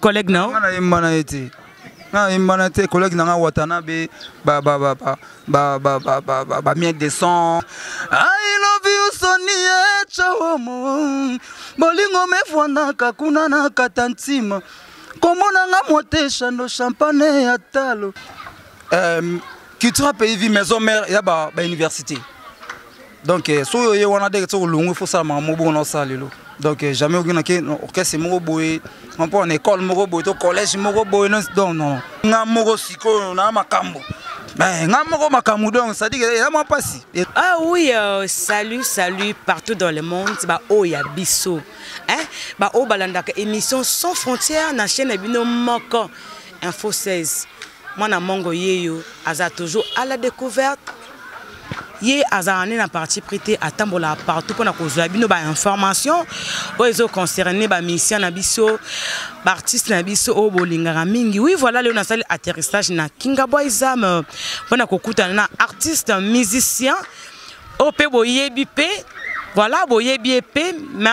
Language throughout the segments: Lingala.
Collègue na nga nayemba na ye te, nga nayemba na te. Collègue na nga Watanabe, ba ba ba ba ba ba ba ba ba ba miel de son. I love you Sonie Chahomo, bolingo mefwanaka kuna na kata ntima komona nga mote shando champagne ya talo. Cultura Pays Vie, maison mère ya ba, ba université. Donc soki oye wana deke soki olongwe, fo osala makambo bongo na osala lelo. Donc jamais oki nake orchestre moko boye, mpo na école moko boye to collège moko boye. Donc non, nga moko sikoyo na makambo, nga moko makambo, donc c'est-à-dire eza mwa mpasi. Ah oui, salut, salut partout dans le monde, ba oyo ya biso, hein, ba oyo balandaka émission Sans Frontières na chaîne na bino moko Info 16. Mwana mongo yeyo aza toujours à la découverte. Ye azala nde na parti pris te, atambolaka partout mpona kozwa bino bainformation oyo ezoconcerne bamusicien na biso, baartiste na biso oyo bolingaka mingi. Oui, voilà, lelo nasali atterrissage na Kinga Boyzam mpona kokutana na artiste musicien oyo mpe boyebi mpe, voilà, boyebi ye mpe, mais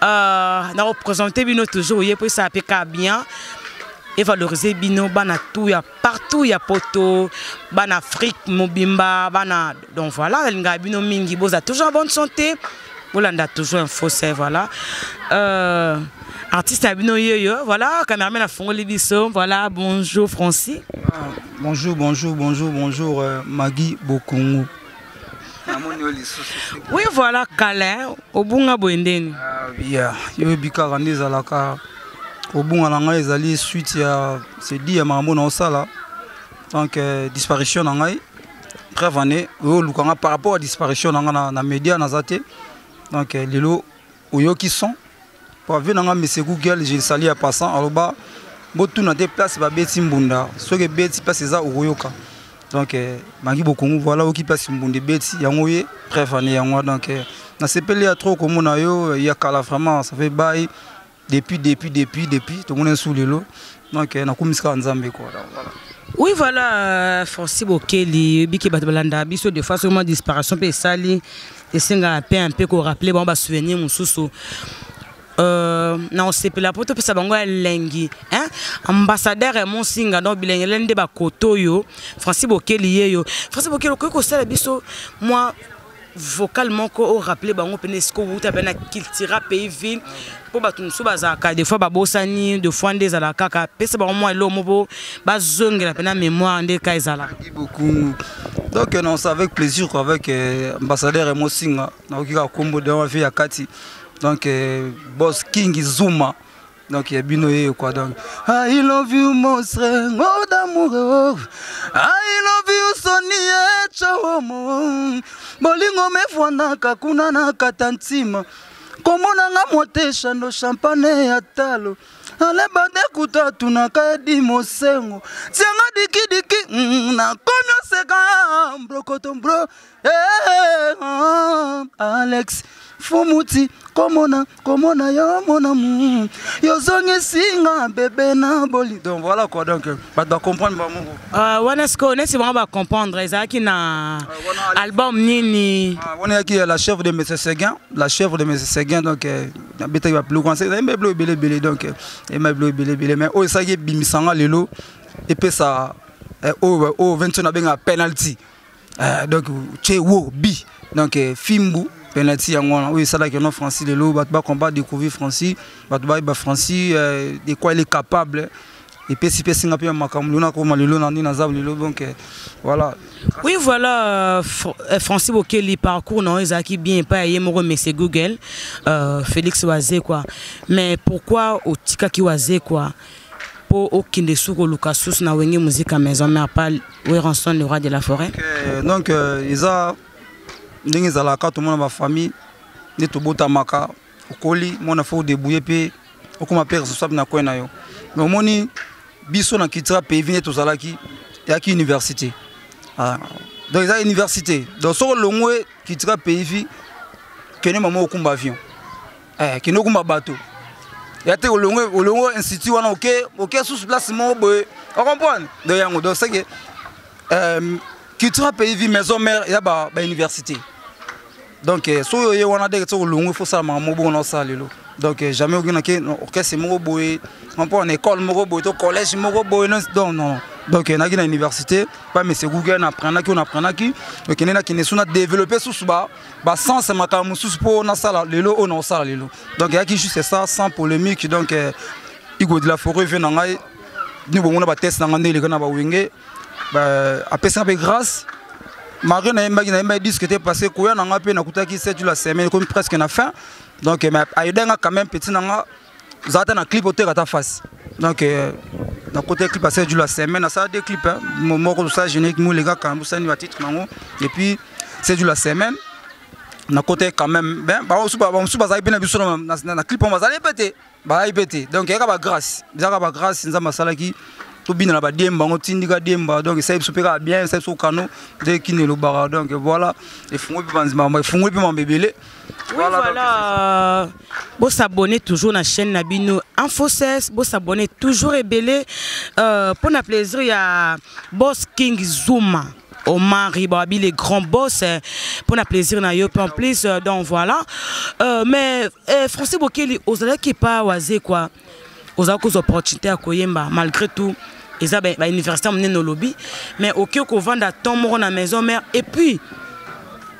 na représente bino toujours ye mpo esala mpe ka bien evaloriser bino bana tout ya partout ya poto, bana Afrique mobimba, bana. Donc voilà, nalingaka bino mingi, boza toujours en bonne santé, bolanda toujours Info. C'est voilà, artiste na bino yeyo. Voilà, cameraman afongoli biso. Voilà, bonjour Francis. Ah, bonjour, bonjour, bonjour, bonjour, Maggie Bokongo. Oui, voilà, câlin obunga boye ndeni. Ah, yoyebi kaka nde ezalaka. Kobunga na ngai ezali suite ya sedi ya makambo na osala. Donc disparition na ngai, preuve année oyo olukanga par rapport à disparition na ngai na média naza te. Donc lelo oyoki son po avis na ngai, monsieur Google, je sali ya passant, aloba botuna te place babeti mbunda, soki ebeti place eza okoyoka. Donc Mangi Bokongo, voilà, oki place mbunda ebeti yango ye, preuve année yango. Donc nasepeli ya trop komona yo ya kala, vraiment ça fait bail depuis, depuis, depuis, depuis tomoni nsu lelo. Donc nakumisi kaka Nzambe quoi. Donc, voilà. Oui, voilà, Francis Bokeli, biki bato balanda biso des fois soki disparition mpe esali, esengaka mpe un peu korappeler bango basouvenir mosusu. Na osepela mpo topesa bango elengi, hein? Ambassadeur ya Monsinga, donc bilengele nde bakoto oyo Francis Bokeli ye yo. Francis Bokeli, okoki kosala biso mwa vocal moko orappeler bango mpene esika owuta mpe na Cultura Pays Ville, mpo bato mosusu bazalaka des fois babosani, des fois nde ezalaka kaka. Pesa bango mwa eloko moko bazongela mpe na mémoire nde ka ezalaka. Beaucoup. Donc non, c'est avec plaisir quoi, avec ambassadeur Mosinga, nakoki kaka kombo de vie ya kati. Donc boss King Zuma, donc ya bino ye quoi. Donc I love you monstre, oh d'amour, oh. I love you Sonie Chahomo, bolingo mefwanaka kuna na kata ntima komona nga mote shando champagne ya talo alebade kuta tunaka edi mosengo tianga dikidiki, nakomi oseka mbrokoto mbro. Eh, oh, Alex Fumuti, komona komona yo monamu yozongisinga bebe na boli. Donc voilà quoi, donc bato bacomprendre bango. Wana sikoyo neti bango bacomprendre, ezalaki na album nini? Wana eyaki La Chèvre de Monsieur Seguin, La Chèvre de Monsieur Seguin. Donc nabetaki babiloko wana, ezali biloko ebele ebele. Donc eyemba biloko ebele ebele, mais oyo esalaki ebimisanga lelo, epesa oyo oyo 20 nabengaka penalty. Donc che wo bi, donc fimbu penalty yango wana oyo esalaki no Francis lelo bato bakomba découvrir Francis, bato bayeba Francis de quoi il est capable. Epesi mpe esinga mpe ya makambo lelo nakoma lelo na nde naza lelo. Donc voilà. Oui, voilà, Francis Bokeli, parcours na ezalaki bien epai ya ye moko monsieur Google, Félix Wazekwa. Mais pourquoi otikaki Wazekwa mpo okende su koluka susu na Wenge Musica Maison Mère, pa Werrason le roi de la forêt? Okay, donc eza ndenge ezalaka, tomona bafamille nde tobotamaka, okoli mwana fo odébrouille mpe okóma mpe responsable na coin na yo. Mais omoni biso na Cultura Pays nde tozalaki, eyaki université. Ah, donc eza université. Donc soki olongwe Cultura Pays Vie, kende mama okumba avion, kende okumba bato ya te. Olongwe, olongwe institut wana, oke, oke susu place moko boye, ocomprendre. Donc yango, donc c'est que Cultura Pays Vie, maison mère ya ba université. Donc soki oye wana deke soki olongwe, fo osala makambo bongo na osala lelo. Donc jamais oki nake orchestre moko boye, mpo na école moko boye to collège moko boye, non non. Donc naki na université pa mese Google, napprenaki oyo napprenaki, okende nakende so na développer susu basens makambo mosusu mpo nasala lelo oyo naosala lelo. Donc eyaki juste ça, sans polémique. Donc Igo de la Forêt, vie na ngai ni bomona bateste na ngai nde eleka na bawenge, apesanga mpe grâce. Malgré nayembaki disque te, parce que koya na ngai mpe nakutaki 7 la semaine ekomi presque na fin. Donc mais ayedanga quand même, petit na nga ozala ta na clip oteka ta face. Donc na côté clip à 7 la semaine, nasala deux clips, moko tosala générique moleka kambo osani batitre nango, et puis 7 la semaine na côté quand même. Ben bamosusu bazalaki mpe na biso na clip oyo, bazali mpe te, bazalaki mpe te. Donc eyaka bagrâce, ezaka bagrâce Nzambe asalaki tobina na badiemba yango, tindika diemba. Donc esali biso mpe kaka bien, esali biso kano nde kini elobaka. Donc voilà, efungoli mpe banzima, efungoli mpe mambo ebele. Voilà, voilà. Donc, s'abonner toujours na chaîne na bino Info 16, s'abonner toujours ebele pour na plaisir ya Boss King Zuma. Omar Ribabi, les grands boss, pour na plaisir na yo en plus. Donc voilà. Mais Français Bokeli, ozalaki pas oisé quoi. Ozalaki opportunité ya koyemba malgré tout. Eza ba université monene olobi, mais okoki kovanda temps moko na maison mère, et puis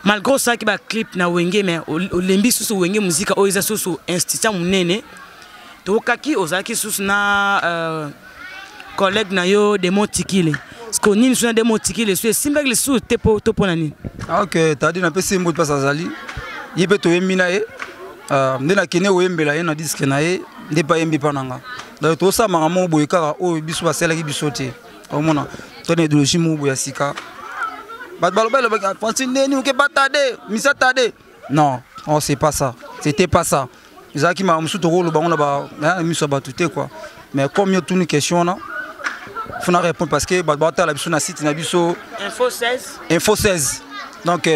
malgré osalaki baclip na Wenge, mais olembi susu Wenge Muzika oyo eza susu institution monene. Tokokaki ozalaki susu na collègue na yo Demo Tikile, parce que nini, so na Demo Tikile so esimbaki lisusu te, po to mpo na nini? Ok, tadi napesi ye mbote mpasi azali ye mpe toyembi na ye nde nakende koyembela ye na disque na ye, nde mpe ayembi mpa na nga. Donc tosala makambo moko boye kaka oyo biso basalaki biso te. Omona to na idéologie moko boye ya sika. Bato baloba elobaki Francis ndeni oke batade misa tade. Non, oh, c'est pas ça, c'était pas ça. Ezalaki makambo mosusu tokoloba ngo na miso ya bato te quoi. Mais comme yo tuni question wana, faut na répondre, parce que bato batala biso na site na biso. Info 16. Info 16. Donc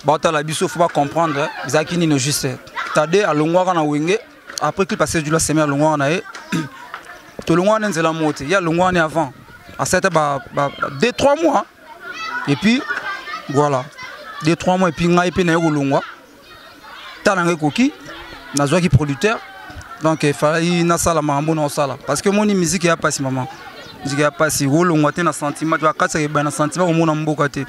batala biso, faut bacomprendre ezalaki nini. Juste tade alongwaka na Wenge après clip ase du la semaine, alongwaka na ye, tolongwaka na nzela moko te. Ye alongwaka ne avant, asali ba 2, 3 mois, et puis voilà, 2, 3 mois, et puis ngai mpe naye kolongwa. Tala ngai ekoki, nazwaki producteur. Donc efalaki nasala makambo na osala, parce que omoni musique ya pasi, mama, musique ya pasi. Olongwa te na sentiment te, bakatisaka ebaya na sentiment komona mboka te.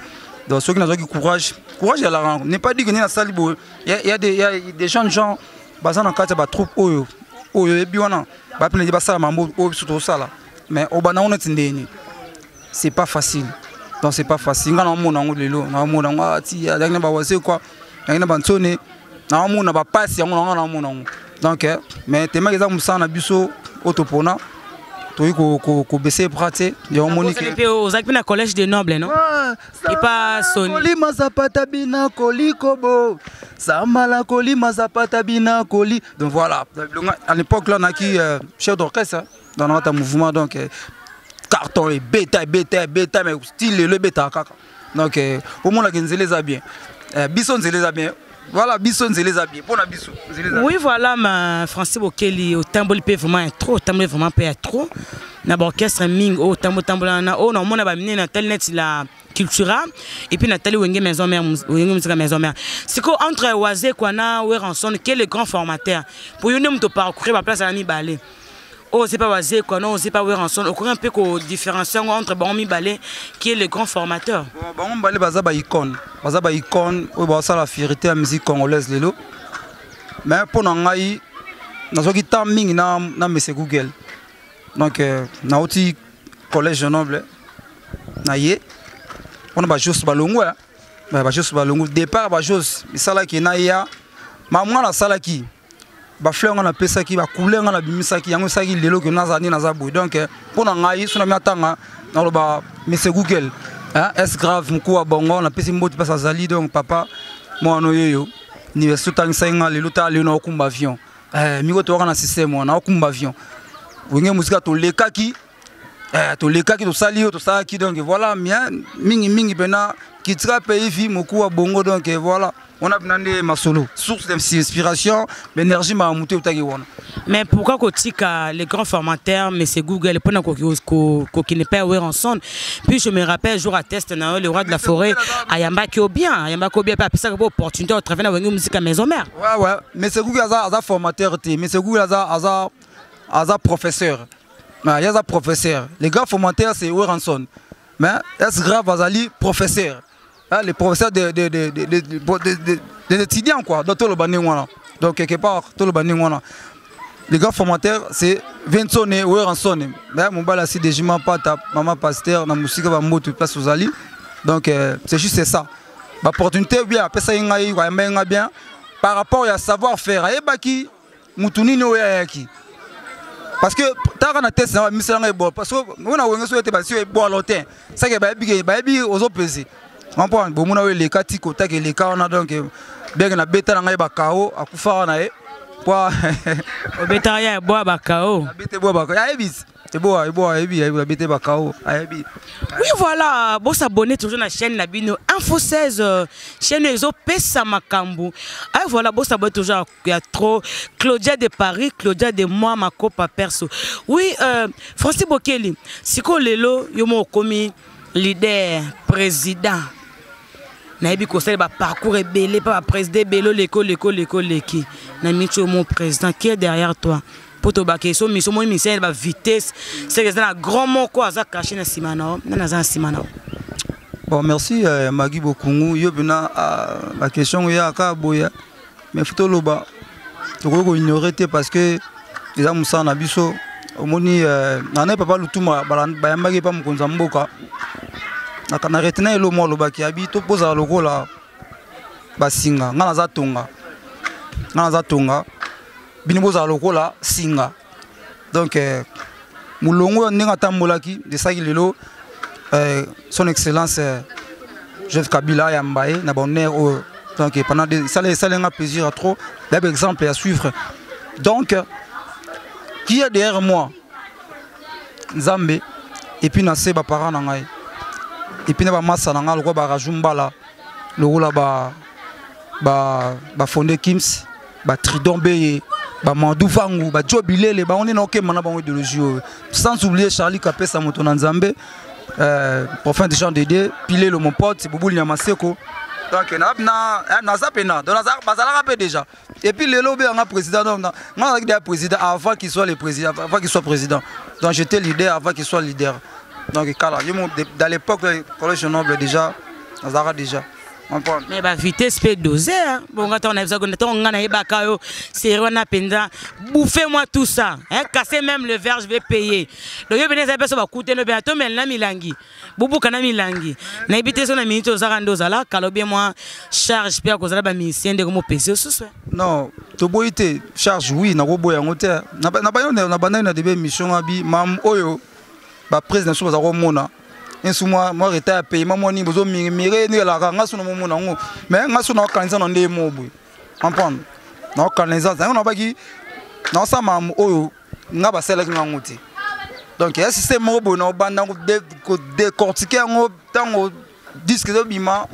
Donc soki nazwaki courage, courage elaka n'est pas dit que nde nasali boye. Y a des jeunes gens baza na kati ya batroupe oyo oyo oyebi wana, bapena basala makambo oyo biso tozosala, mais obanda ngo neti ndeni, c'est pas facile. Donc c'est pas facile. Nga naomona yango lelo, naomona yango ati azalaki na bawase quoi, azalaki na bantsone, naomona bapasi yango nanga, naomona yango. Donc mais temaki eza mosala na biso oyo topona, toyi kobaisser bras te. Yango moni. Ozalaki mpe na Collège de Noble, non? Epa Soni. Kolima zapata bina kolikobo sambala, kolima zapata bina koli. Donc voilà, à l'époque là naki chef d'orchestre dans notre mouvement. Donc carton ebeta, ebeta, ebeta, mais style lelo ebetaka kaka. Donc omonaka nzela eza bien, biso nzela eza bien. Voilà, biso nzela eza bien mpona biso. Oui, voilà. Ma Français Bokeli, otamboli mpe vraiment ya trop, otamboli vraiment mpe ya trop na baorchestre mingi oyo otambotambola na oyo naomona baminene. Natali neti la Cultura et puis natali Wenge Maison Mère, Wenge Musica Maison Mère. Sikoyo entre Wazekwa na Werrason, quel est le grand formateur po yo nde moto parcourir baplace ya mibale oyo? Oza pa Wazekwa, non, oza pa Werrason, okoki mpe kodifférencier yango entre bango mibale, qui est le grand formateur? Bango mibale baza baicône, baza baicône oyo bazosala fierté ya musique congolaise lelo. Mais mpo na ngai, nazwaki temps mingi na mese Google. Donc nauti Collège Noble na ye mpona bajos balongwa, bajos balongwa départ, bajos esalaki na ya mamwa, nasalaki bafleur nga, napesaki bacouleur nga, nabimisaki yango, esalaki lelo ke naza nde naza boye. Donc mpo na ngai, so na mi atanga, naloba mese Google s grave moku wa bongo. Napesi mbote mpasi azali. Donc papa mwana oyoyo université otangisaki nga, lelo tala lelo naokumba avion. Miko toyaka na système wana, naokumba avion Wenge Muzika. Tolekaki, tolekaki, tosali oyo tosalaki. Donc voilà, mien mingi mingi mpena kitira pays vi moku wa bongo. Donc voilà. Wana mpena nde masolo, source d'inspiration, baénergie, makambo te eutaki wana. Mais pourquoi kotika les grands formateurs, mais c'est Google, mpona kokende mpe Werrason? Puis je me rappelle, jour à test na yo, le roi de la forêt ayambaki yo bien, ayambaki yo bien mpe apesaka mpe opportunité otravaille na Wenge Musica Maison Mère. Ouais, mais c'est Google aza formateur te, mais c'est Google aza professeur. Ah, ye aza professeur. Les grands formateurs, c'est Werrason, mais est grave, azali professeur. Ah, les professeurs des étudiants quoi. Donc toloba ndenge wana, donc quelque part toloba ndenge wana, les grands formateurs, c'est Vincent Werrason. Mais mobali asi Dejima Pata, mama pasteur na mosika, bamboto place ozali. Donc c'est juste ça, baopportunité bien apesaki ngai, ayambaki ngai bien par rapport ya savoir faire. Ayebaki mutu nini oyo ayaki, parce que taka na test na misala ngai bo, parce que ona Wenge so ete basi ebwalo te, sake bayebi ke bayebi ozopese, comprendre. Bomona oyo eleka ti kotaka eleka wana. Donc bien que nabeta na ngai bakao, akufaka na ye po. Obetaka ya eboya bakao? Abete boya bakao, ayebi eboa eboa, ayebi ayebi, abete bakao, ayebi. Oui, voilà, bosabonner toujours na chaîne na bino Info 16, chaîne ezopesa makambo. Ah voilà, bosabonner toujours ya trop. Claudia de Paris, Claudia de moi, makopa perso. Oui, Francis Bokeli, sikoyo lelo yo mo okomi leader, président. Nayebi kosala baparcours ebele mpa baprésident ebele, oleki, oleki, oleki, oleki na miti oyo. Mon président qui est derrière toi, mpo tobake so miso moi misele bavitesse seke eza na grand moko aza caché na nsima na yo. Nani aza na nsima na yo? Bon, merci Magi Bokungu. Yo mpena baquestion oyo eyaka boya, mais faut toloba, tokoki koignore te, parce que eza mosala na biso. Omoni na papa Lutuma, bayambaki epa mokonzi ya mboka, na retenir elo mo alobaki, abi tozala lokola basinga. Ngai naza tonga, ngai naza tonga, bino bozala lokola singa. Donc molongo oyo ndenge atambolaki, esalaki lelo son excellence Joseph Kabila ayamba ye na bahonneur oyo. Donc pendant esalenga plaisir à trop d'abord, exemple à suivre. Donc qui est derrière moi? Nzambe, et puis na se baparent na ngai, et puis na bamasa na ngai lokola baraju mbala, lokola bafonde Kims, batridon beye, bamadu vangu, bajo bilele, bango nde naokema na bango idéologie oyo. Sans oublier Charlie Kapesa, moto na Nzambe, prophète Jean Dédé Pilelo, mon pote Bubuli Nyamaseko. Donc naza pena, donc bazalaka mpe déjà. Et puis lelo obeyanga président, donc nga nazalaki déjà président avant qu'il soit le président, avant qu'il soit président. Donc j'étais leader avant qu'il soit leader. Donc kala yo, dans l'époque collège noble déjà, nazalaka déjà. Mais bavitesse mpe dose bonga. Ntango nayebisaka, ntango nga nayebaka yo série wana mpenza, bouffe moi tout ça, hein, casser même le verre, je vais payer. Donc yo pene ezali mpe so bakuteni mpe tomela na milangi, bubuka na milangi. Nayebi te so na minute ozalaka nde ozala kala obie mwa charge mpe ya kozala bamusicien ndenge mopesi osusu. Non, toboyi te, charge oui, nakoboya yango te. Na bandaki na début émission, abi mam oyo baprésident so baza komona insu mwa retard ya paiement, mwa nini, bozomire ndenge elaka. Nga so namomona yango, mais nga so naokanisa na nde mo boye, comprendre, naokanisa yango, nabaki naosala makambo oyo nga basalaki ngango te. Donc ya système moko boye, naobanda kodécortiquer yango. Ntango disque ezobima,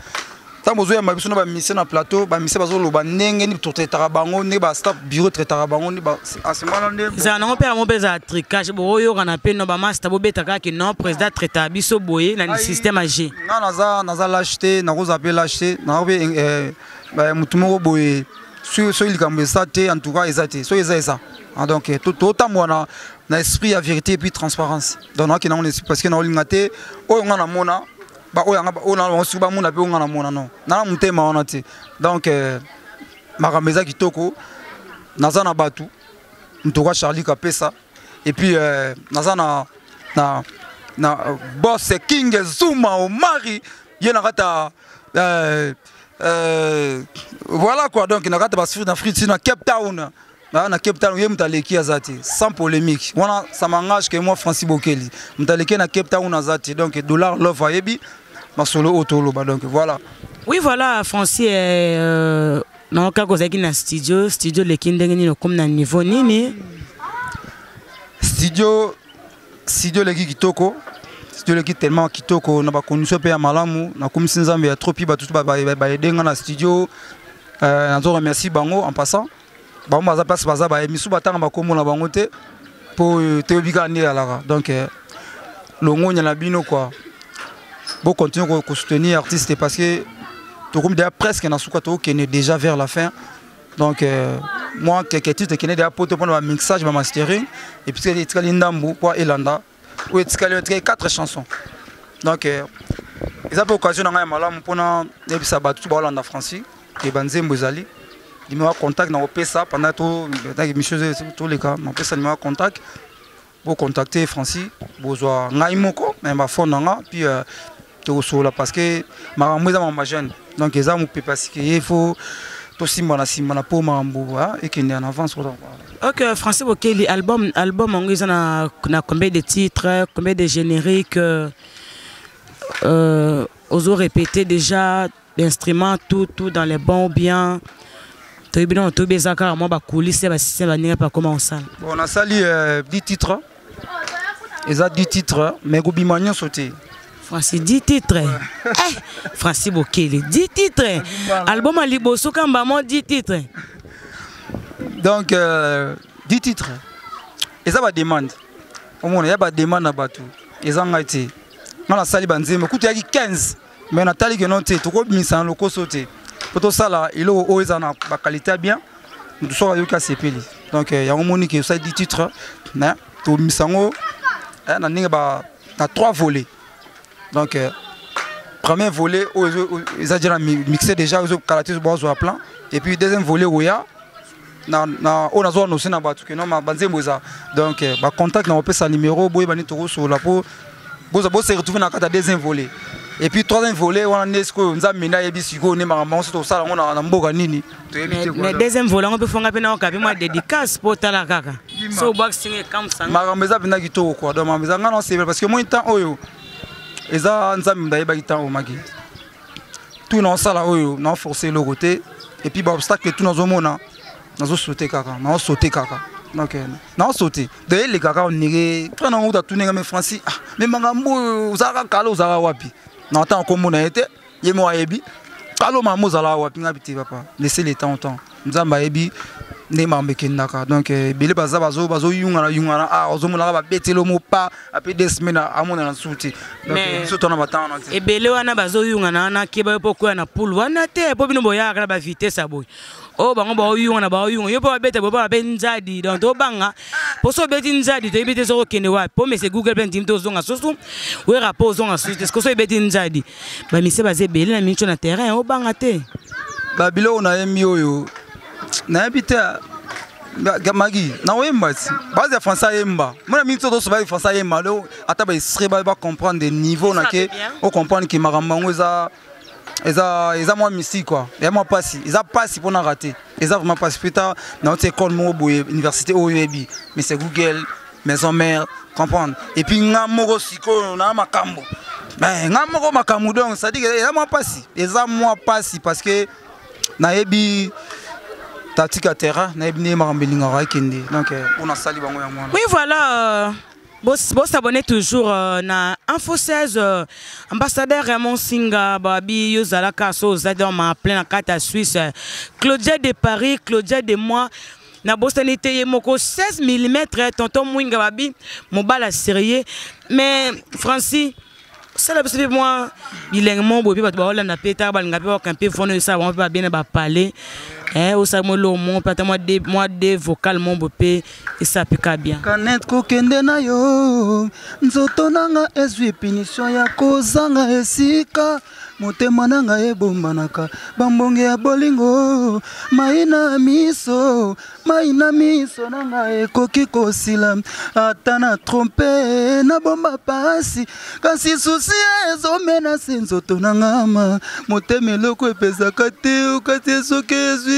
ntango bozoyamba biso na bamusicien na plateau, bamusicien bazoloba ndenge nini totraitaka bango, ndenge bastaff bureau traitaka bango, nde asemana nde. Ezala nango mpe, yango mpe ezala tricage. Boyokana mpe no bamaster, bobeta kaka non, président traitaka biso boye na système ag. Nga naza lâche te, nakozala mpe lâche te. Naza mpe motu moko boye, soki likambo eza te, en tout cas eza te, soki eza, eza. Donc totambola na esprit ya vérité et puis transparence. Donc nakokende yango parce que naolinga te oyo nga namona, baoyo oyo na bango soki bamona mpe oyo nga namona, non, nana motema wana te. Donc makambo eza kitoko. Naza na bato ntoka Charlie Kapesa, et puis naza na boss King Zuma Omari, ye na kati voilà quoi. Donc na kati na Afrique, na Cape Town, na Cape Town, ye moto aleki aza te. Sans polémique wana, ça m'engage que moi, Francis Bokeli, moto aleki na Cape Town aza te. Donc Dollar Love ayebi masolo oyo toloba. Donc voilà. Oui, voilà, Francis, naoka kozalaki na studio. Studio eleki ndenge nini? Okomi na niveau nini? Studio eleki kitoko, studio eleki tellement kitoko, na bacondition mpe ya malamu. Nakomisi Nzambe ya trop, mpi bato baede nga na studio. Nazo remercie bango en passant. Bango baza place baza ba misu batanga bakombo na bango te po toyebi kaka nde ezalaka. Donc longonya na bino quoi. Bo continuer ko soutenir artiste parce que tokomi déjà presque na suka, tokende déjà vers la fin. Donc moi quelques titres ekende déjà poto mpona ba mixage, ba mastering, et puis etikali ndambu po elanda oyo etikali 4 chansons. Donc eza mpe occasion na ngai ya malamu mpona nayebisa bato tu baolanda Francis ke banzembo ezali. Numéro ya contact na kopesa pendant to émission toleka, napesa numéro ya contact, bocontacte Francis, bozwa ngai moko me bafone na nga, puis tokosolola parce que makambo eza makambo jeune. Donc eza mopepe asike ye, faut tosimbana simbana mpo makambo ekende en avance. Ok, Francis Bokeli, album yango eza na combien de titres, combien de génériques? Ozo répéter déjà d'instruments, tout dans les bons ou bien toyebi nano, toyebi eza kaka mwa bacoulisse ya basystème baninga mpe akoma kosala? Bon, nasali 10 titres, eza 10 titres, mais kobima nyonso te. Francis, 10 titres, eh, Francis Bokele, 10 titres, album ya liboso kamba mo 10 titres. Donc 10 titres eza bademande, omona ya bademande na bato, eza ngai te. Nga nasali banzembo kutu yaki 15, mais natali keno te, tokobimisa na lokoso te po tosala eloko oyo eza na baqualité ya bien, moto soki ayoki asepeli. Donc yango moni ke osali 10 titres, mais tobimisa yango na ndenge na 3 volets. Donc premier volet oyo eza déjà mixé, déjà ozokala te, bazwa plan, et puis deuxième volet oya na oyo nazwa annonce na bato ke non, banzembo eza. Donc bacontact na kopesa numéro, boyeba nini tokosolola mpo bose retrouve na kati ya deuxième volet. Et puis troisième volet wana nde sikoyo Nzambe nde ayebi sikoyo nde makambo yango so tosala yango na mboka nini, toyebi te. Mais deuxième volet yango mpe fonga mpe naoka mpe mwa dédicace mpo otala kaka so obwakisinga ekamwisanga. Makambo eza mpenza kitoko quoi. Donc makambo eza, ngai naosepela parce que moi temps oyo eza Nzambe nde ayebaki temps oyo maki tout naosala oyo, naoforce eloko te. Et puis baobstacle tout nazomona, nazosaute kaka, naosaute kaka. Donc naosaute, donc elekaka onire frère nango uta tunenga. Mais Francis, ah, mais makambo oyo ozalaka kala, ozalaka wapi? Na ntango komona ye te, ye moko ayebi kala makambo ozalaka wapi. Ngabi te papa, laissez le temps au temps, Nzambe ayebi nde makambo ekendaka. Donc ebele baza bazoyungana yungana, ah, ozomonaka babeteli mo pa ape 2 semaines amonana su te. Biso tona batanga na te. Ebele wana bazoyungana wana, keba yo mpo okwea na poule wana te, mpo bino boyaka na bavitesse ya boye oyo bango baoyungana, baoyunga yo mpo babeta boye, mpo babe nzadi. Donc tobanga mpo so obeti nzadi, toyebi te soki okende wapi, mpo mese Google mpe ndimi te ozonga susu oyera mpo ozonga susu te. Soki obeti nzadi, bamise baza ebele na minitio na terrain, obanga te. Babiloko nayembi oyo nayebi te magi nakoyemba ti base ya français ayemba mona mingi so toso baye français ayemba do ata baextrait bacomprendre niveau na ke ocomprendre ke makambo yango eza mwa mystique quoi, eza mwa pasi, eza pasi mpona rater, eza vraiment pasi. Mpe ta nauti école moko boye, université oyo oyebi, mais c'est Google, maison mère, comprendre. Et puis nga moko sikoyo na makambo, nga moko makambo. Donc c'est à dire eza mwa pasi, eza mwa pasi parce que nayebi tactique ya terrain, nayebi ndenge makambo elingaka ekende. Donc mpo nasali bango yango wana. Oui, voilà, bosabonner toujours na Info 16, ambassadeur Raymond Singa babi yo ozalaka so oza dans ma plein na kati ya Suisse, Claudia de Paris, Claudia de moi, nabosani te ye moko 16 mm, tonton Mwinga babi mobala sérieux. Mais Francis, osala biso mpe mwa bilenge mo boye mpe bato baolanda mpe taka balinga mpe baoka mpe vono esala bango mpe babena bapale, osala mwa eloko moko mpe ata mwa de vocal mo boye mpe esala mpe ka bien. Kanet kokende na yo, nzoto nanga ezwi punition ya kozanga esika motema na ngai ebombanaka bambonge ya bolingo. Mai na miso, mai na miso na ngai ekoki kosila ata na trompe nabomba pasi, kasi susi ezomena se nzoto na ngama motema eloko epesaka te okati esoki ezwi.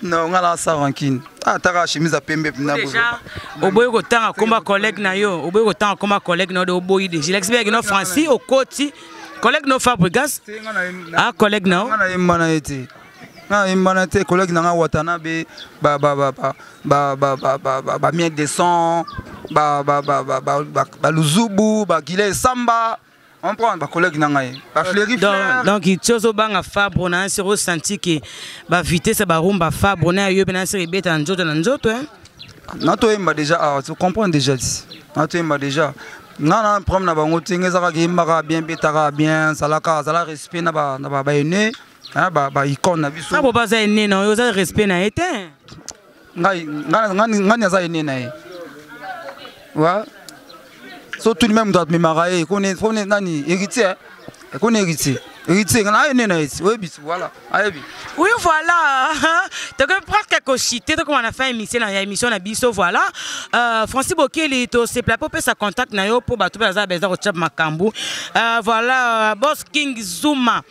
Non, nga na sans rancune. Ah, taka chemise ya pembe na déjà oboyi kotanga komba collègue na yo, oboyi kotanga komba collègue na yo, oboyi déjà. Lakisi beyaki no Francis okoti collègue no Fabregas. Ah, collègue na yo. Nga na yemba na ye te. Nga na yemba na te, collègue na nga Watanabe, ba ba ba ba ba ba ba ba ba ba miel de sang, ba ba ba ba ba ba ba Luzubu, ba Gile Samba. On prend ba collègue na ngai. Ba fleuri fleur. Donc ti ozobanga Fabre na sero osenti ke ba vitesse ba rumba Fabre na yo pe na sero ebeta na nzoto na nzoto hein. Na toyemba déjà, ah, tu comprends déjà dit. Na toyemba déjà. Nga na problème na bango te, nga ezalaka yembaka bien, betaka bien, zalaka zala respect na ba na ba ba aîné, hein, ba ba icône na biso. Abo baza aîné na yo, oza respect na ye te. Ngai ngai ngai aza aîné na ye. Ouais. So tout même moto amemaka ye kone kone nani héritier kone héritier héritier nga aye nde na ye oyebi voilà ayebi. Oui, voilà. Donc presque kochite tokoma na fin émission na ya émission na biso, voilà. Francis Bokeli to se plapo pesa contact na yo po bato baza beza kotia makambo. Voilà, Boss King Zuma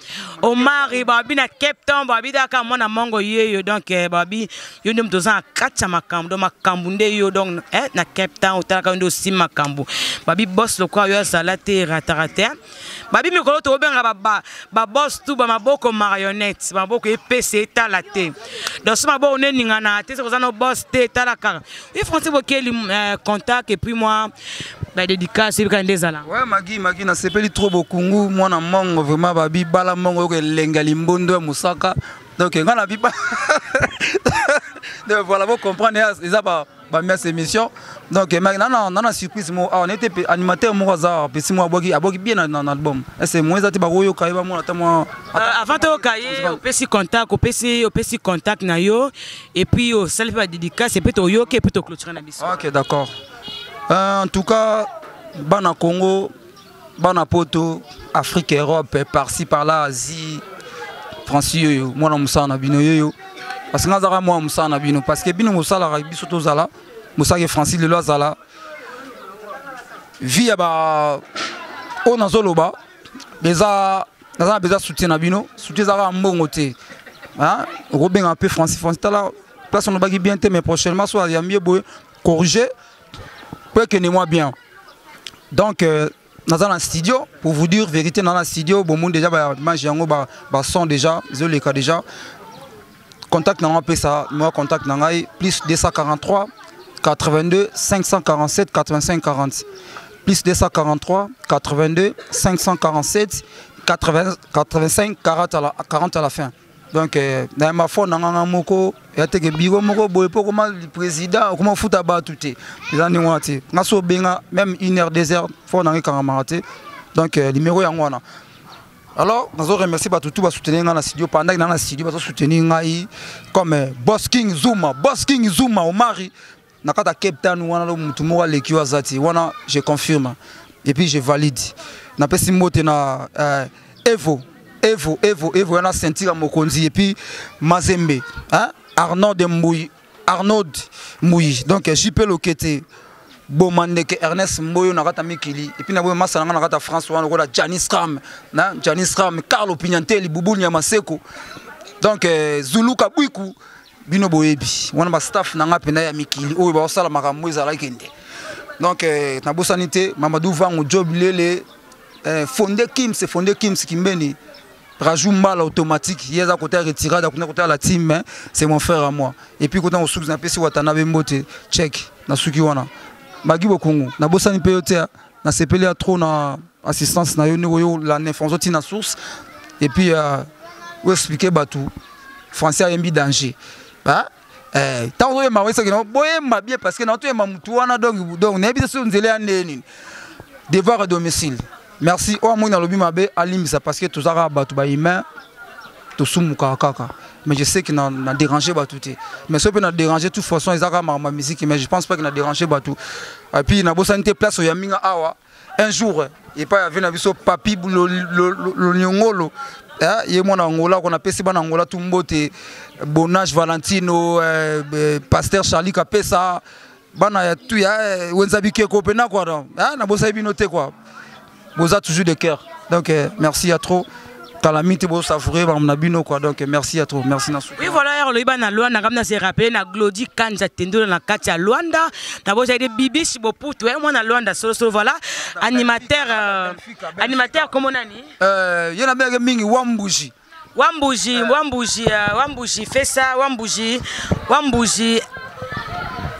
Omar babi na Cape Town babi daka mwana mongo yeyo, donc babi yo nde moto oza na kati ya makambo, donc makambo nde yo, donc na Cape Town otalaka yo nde osimbi makambo. Babi boss lokola yo azala te rataka te. Babi mikolo tokobenga ba boss tu ba maboko marionnette, maboko epese etala te. Donc so maboko nde eningana te, soki oza no boss te etala kaka. Oui, Francis Bokeli, contact et puis moi ba dédicace ebika nde ezala. Ouais, Magi, Magi nasepeli trop bokungu mwana mongo vraiment babi bala mongo yoka elenga limbondo ya mosaka. Donc nga na biba. Donc voilà, vous comprenez, eza ba ba mes émission. Donc na na na surprise mo, ah, on était animateur mo za pesi mo aboki aboki bien na na album. Et c'est moi za te ba koyo kaye ba mo ta mo. Avant to kaye opesi contact, opesi opesi contact na yo et puis au salif ba dédicace et puis to yoke et puis to clôturer na biso. OK, d'accord. En tout cas, bana Congo, bana Poto, Afrique, Europe, par-ci par-là, Asie, Francis yoyo, mwana musala na bino yoyo. Parce que ngazaka mwana musala na bino, parce que bino musala ra biso tozala, musala ke Francis lelo azala. Vie ya ba oyo nazoloba, eza naza na besoin soutien na bino, soutien ezalaka mbongo te. Hein? Okobenga mpe Francis, Francis tala place on olobaki bien te, mais prochainement so ayambi ye boye corriger po ekende mwa bien. Donc naza na studio pour vous dire vérité, naza na studio bomoni déjà ba image yango ba son déjà ezoleka déjà. Contact na nga pesa moi contact na ngai plus 243 82 547 85 40, plus 243 82 547 80 85 40 à la, 40 à la fin. Donc na ma phone na nga moko ya teke biro moko boye po koma président koma futa bato te eza ndenge wana te. Nga so benga même une heure deux heures phone na nga ekangamaka te. Donc numéro yango wana. Alors nazo remercier bato tout ba soutenir nga na studio pendant que na studio bazo soutenir ngai comme Boss King Zuma, Boss King Zuma Omari na kata Cape Town wana lo mutu moko aleki yo azati wana, je confirme et puis je valide. Napesi mbote na Evo, Evo, Evo, Evo wana ceinture ya mokonzi et puis Mazembe, hein, Arnaud de Mbouy, Arnaud Mbouy. Donc JP Lokete Bomandeke Ernest Mboyo na kata mikili et puis na boyo masala nga na kata France wana lokola Janis Ram, na Janis Ram, Carlo Pignantelli, Bubu Nyamaseko. Donc Zulu Kabwiku bino boyebi wana ba staff na nga pena ya mikili oyo ba osala makambo ezalaki nde. Donc nabosani te Mamadou Vango Job Lele, Fonde Kims, Fonde Kims Kimbeni, Rajou Mbala automatique, il y a côté retirade, côté côté la team, hein, c'est mon frère à moi. Et puis côté osuki na pesi Watanabe mbote, check na suki wana. Magi bokongo, na bosani pe yote, na sepeli ya trop na assistance na yo ni yo la nef, on na source. Et puis où expliquer batou français a mbi danger. Hein? Tant que ma wesa que boyemba bien parce que na to yemba mutu wana donc donc na biso nzele ya neni. Devoir à domicile. Merci. Oh moi na lobi mabe alimisa parce que tozaka bato ba humain tosumuka kaka. Mais je sais que na na déranger bato te. Mais ce peut na déranger toute façon ezaka ma musique, mais je pense pas que na déranger bato. Et puis na bosani te place ya minga awa un jour et pas avait na biso papi lo nyongolo. Hein, ye mwana Angola qu'on appelle bana Angola tout mbote Bonage Valentino, Pasteur Charlie Kapesa bana ya tout ya Wenza Bikeko pena quoi donc, hein, na bosani bino te quoi. Boza toujours de cœur. Donc merci à trop. Kala mingi te bosavoure bango na bino quoi. Donc merci à trop, merci na Oui, voilà, ya olobi bana Luanda, ngam na se rappeler na Glody Kanza Tendolo na kati ya Luanda, na bozali de Bibish Boputu, eh, mwana Luanda solo solo, voilà, animateur, animateur comment nani? Ye na bengaki mingi Wambuji. Wambuji, Wambuji, Wambuji, fais ça, Wambuji, Wambuji.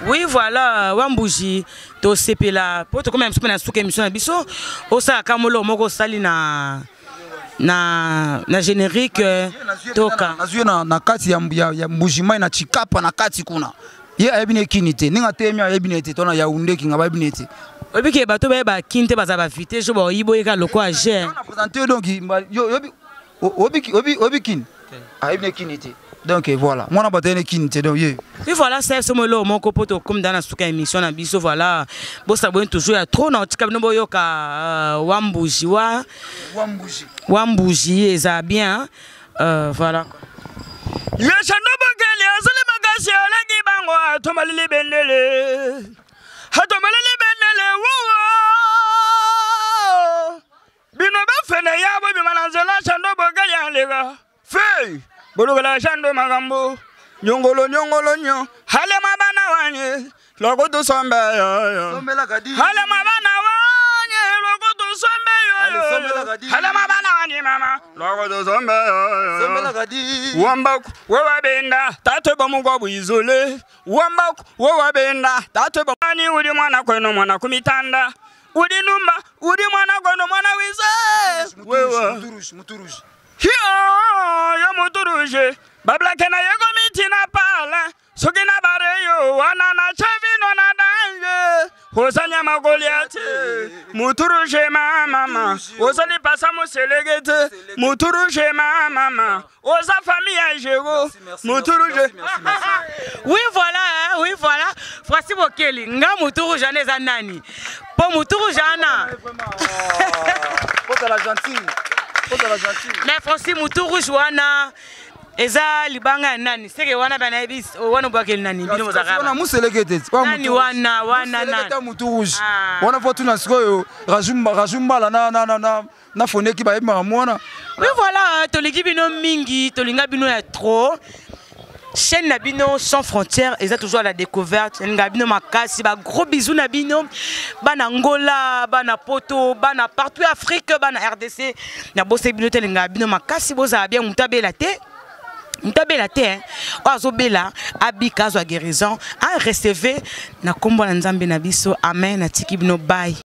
Oui, voilà, Wambuji, tosepela po tokoma biso mpe na suka émission na biso, osalaka molo moko osali na générique toka. Nazwi na kati ya Mbujimai na Chikapa na kati kuna. Ye ayebi ne kini te, ndenge ateyemi ayebi ne te, to na Yaoundé kinga bayebi ne te. Oyebi ke bato bayeba kini te, baza bavite jo baoyibi oyeka lokola je. Na présente donc yo oyebi oyebi oyebi kini, ayebi ne kini te. Donc voilà, mwana bato ye ne kini te, donc ye. Oui, voilà, c'est ce molo moko po tokomi da na suka émission na biso. Voilà, bosabone toujours ya trop na otika bino boyoka Wambuji wa Wambuji. Wambuji eza bien, voilà. Yeshano bokeli azali makasi, aleki bango, atomalili bendele, atomalili bendele wuwa. Bino bafene ya bobima na nzela, shando bokeli aleka fei bolukela shando makambo nyongolo nyongolo nyo halema bana wanye lokutusombe yoyo. Sombelaka di. Halema bana wanye lokutusombe Ale, yoyo. sombelaka di. Halema bana wanye mama lokutusombe yoyo. Sombelaka di. Wambaku wewabenda tate bomugwa bwizule, wambaku wewabenda tate bomani uli mwana kweno mwana kumitanda uli numba uli mwana kweno mwana wize wewa. Muturushi, muturushi. Hiyo yo muturuje bablake na yego miti na pala soki na bareyo wana na chavino na danje osanya magoliate muturuje mama ozali pasa muselekete muturuje mama oza famille ya jego muturuje. Oui, voilà, hein, oui, voilà, Francis Bokeli nga mutu rouge wana eza nani mpo mutu rouge wana? Ozala gentil, ozala gentil. Mais Francis, mutu rouge wana eza libanga ya nani? Seke wana banayebi wana obwakeli nani? Bino bozalaka wana museleke te. Nani wana wana nani? Mutu rouge Ah. wana fo tuna sikoyo Rajumbala na foneki bayebi makambo wana. Oui, voilà, tolingi bino mingi, tolinga bino ya trop. Chaîne na bino Sans Frontières eza toujours à la découverte. Nalinga bino makasi, ba gros bisous na bino bana Ngola, bana Poto, bana partout Afrique, bana RDC, na bose bino te. Linga bino makasi, bozala bien. Moto abela te, moto abela te, hein. Oyo azobela abika, azwa guérison, arecevoir na nkombo na Nzambe na biso. Amen. Natiki bino, bye.